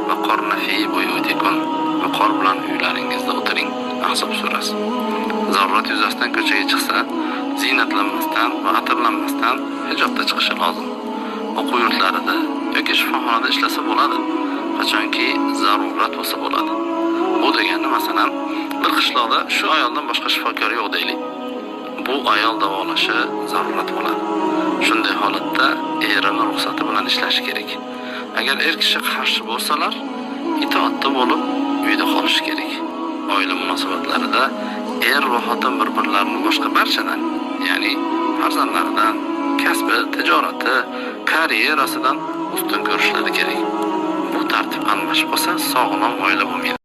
وقرن في بيوتكن. Viqor bilan uylaringizda o'tiring. Ahzob surasi. Zarurat yuzasidan ko'chaga chiqsa, ziynatlanmasdan va atirlanmasdan hijobda chiqishi lozim. O'quv yurtlarida yoki shifoxonada ishlasa bo'ladi. Qachonki zarurat bo'lsa bo'ladi. Bu degani, masalan, bir qishloqda shu ayoldan boshqa shifokor yo'q deylik. Bu ayol davolashi zarurat bo'ladi. Shunday holatda erini ruxsati bilan ishlashi kerak. Agar er kishi qarshi bo'lsalar, itoatda bo'lib uyda qolishi kerak. Oila munosabatlarida er va xotin bir-birlarini boshqa barchadan, ya'ni farzandlaridan, kasbi, tijorati, karyerasidan ustun ko'rishlari kerak. Bu tartib almashib qolsa, sog'lom oila bo'lmaydi.